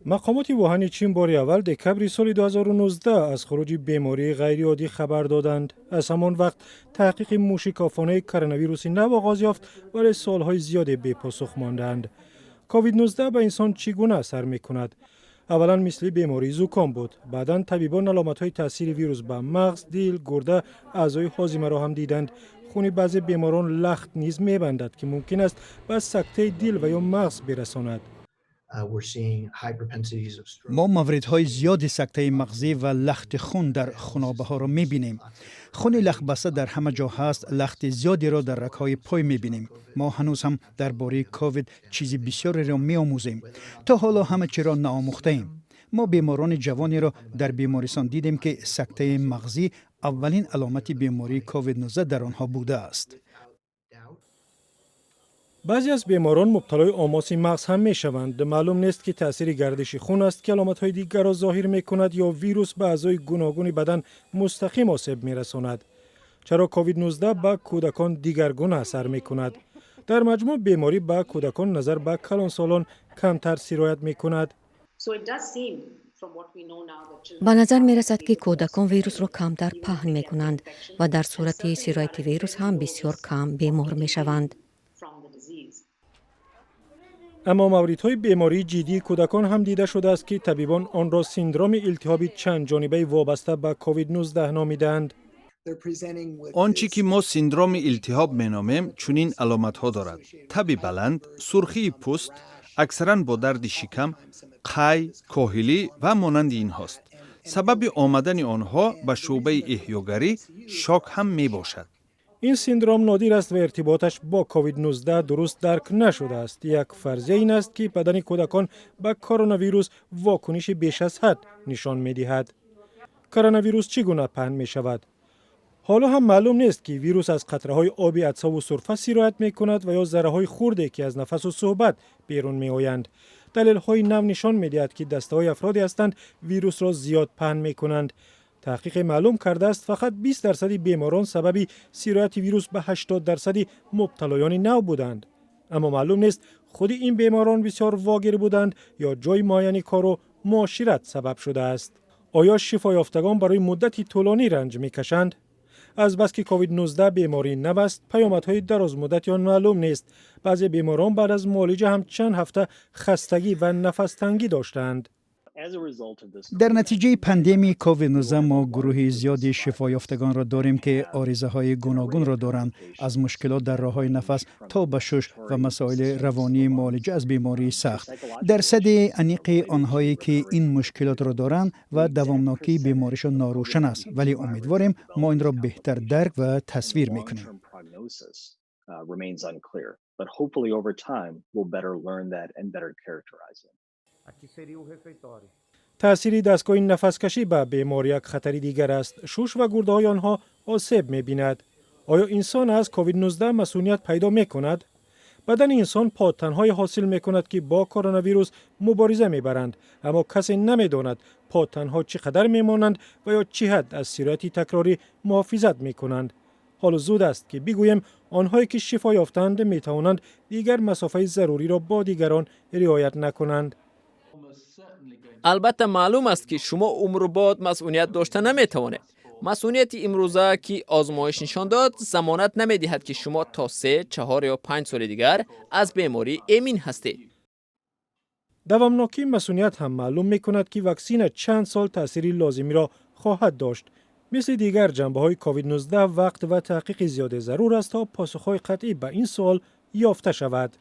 Мақомоти Вуҳани Чин бори аввал декабри соли 2019 аз хуруҷи бемории ғайриоддӣ хабар доданд. Аз ҳамон вақт таҳқиқи мушикофонаи коронавируси нав оғоз ёфт, вале суолҳои зиёде бепосух монданд. Ковид-19 ба инсон чӣ гуна асар мекунад? Аввалан мисли бемории зуком буд. Баъдан табибон аломатҳои таъсири вирус ба мағз, дил, гурда, аъзои ҳозимаро ҳам диданд. Хуни баъзе беморон лахт низ мебандад, ки мумкин аст ба сактаи дил ва ё мағз бирасонад. Мо мавридҳои зиёди сактаи мағзӣ ва лахти хун дар хунобаҳоро мебинем. Хуни лахтбаста дар ҳама ҷо ҳаст, лахти зиёдеро дар рагҳои пой мебинем. Мо ҳанӯз ҳам дар бораи ковид чизи бисёреро меомӯзем. То ҳоло ҳама чиро наомӯхтаем. Мо беморони ҷавонеро дар бемористон дидем, ки сактаи мағзӣ аввалин аломати бемории ковид-19 дар онҳо будааст. Баъзе аз беморон мубталои омоси мағз ҳам мешаванд. Маълум нест, ки таъсири гардиши хун аст, ки аломатҳои дигарро зоҳир мекунад, ё вирус ба аъзои гуногуни бадан мустақим осеб мерасонад. Чаро ковид-19 ба кӯдакон дигаргуна асар мекунад? Дар маҷмӯъ беморӣ ба кӯдакон назар ба калонсолон камтар сироят мекунад. Ба назар мерасад, ки кӯдакон вирусро камтар паҳн мекунанд ва дар сурати сирояти вирус ҳам бисёр кам бемор мешаванд. Аммо мавридҳои бемории ҷиддии кӯдакон ҳам дида шудааст, ки табибон онро синдроми илтиҳоби чандҷонибаи вобаста ба ковид-19 номидаанд. Он чӣ ки мо синдроми илтиҳоб меномем, чунин аломатҳо дорад: таби баланд, сурхии пӯст, аксаран бо дарди шикам, қай, коҳилӣ ва монанди инҳост. Сабаби омадани онҳо ба шӯъбаи эҳёгарӣ шок ҳам мебошад. Ин синдром нодир аст ва иртиботаш бо ковид-19 дуруст дарк нашудааст. Як фарзия ин аст, ки бадани кӯдакон ба коронавирус вокуниши беш аз ҳад нишон медиҳад. Коронавирус чӣ гуна паҳн мешавад? Ҳоло ҳам маълум нест, ки вирус аз қатраҳои оби атсову сурфа сироят мекунад ва ё зарраҳои хурде, ки аз нафасу суҳбат берун меоянд. Далелҳои нав нишон медиҳад, ки дастаҳои афроде ҳастанд, вирусро зиёд паҳн мекунанд. Таҳқиқе маълум кардааст, фақат 20 дарсади беморон сабаби сирояти вирус ба 80 дарсади мубталоёни нав буданд. Аммо маълум нест, худи ин беморон бисёр вогир буданд ё ҷои муайяни кору муошират сабаб шудааст. Оё шифоёфтагон барои муддати тӯлонӣ ранҷ мекашанд? Азбаски ковид-19 бемории нав аст, паёмадҳои дарозмуддати он маълум нест. Баъзе беморон баъд аз муолиҷа ҳам чанд ҳафта хастагӣ ва нафастангӣ доштаанд. Дар натиҷаи пандемияи ковид-19 мо гурӯҳи зиёди шифоёфтагонро дорем, ки оризаҳои гуногунро доранд, аз мушкилот дар роҳҳои нафас то ба шуш ва масоили равонии муолиҷа аз бемории сахт. Дарсади аниқи онҳое, ки ин мушкилотро доранд, ва давомнокии беморишон норӯшан аст, вале умедворем, мо инро беҳтар дарк ва тасвир мекунем. But hopefully over time we'll better learn that and better characterize it. Таъсири дастгоҳи нафаскашӣ ба бемор як хатари дигар аст. Шуш ва гурдаҳои онҳо осеб мебинад. Оё инсон аз ковид-19 масуният пайдо мекунад? Бадани инсон подтанҳое ҳосил мекунад, ки бо коронавирус мубориза мебаранд, аммо касе намедонад, подтанҳо чӣ қадар мемонанд ва ё чӣ ҳад аз сирояти такрорӣ муҳофизат мекунанд. Ҳоло зуд аст, ки бигӯем, онҳое ки шифо ёфтанд, метавонанд дигар масофаи заруриро бо дигарон риоят накунанд. Албатта, маълум аст, ки шумо умрбод масуният дошта наметавонед. Масунияти имрӯза, ки озмоиш нишон дод, замонат намедиҳад, ки шумо то 3, 4 ё 5 соли дигар аз беморӣ эмин ҳастед. Давомнокии масуният ҳам маълум мекунад, ки ваксина чанд сол таъсири лозимиро хоҳад дошт. Мисли дигар ҷанбаҳои ковид-19, вақт ва таҳқиқи зиёде зарур аст, то посухҳои қатъӣ ба ин суол ёфта шавад.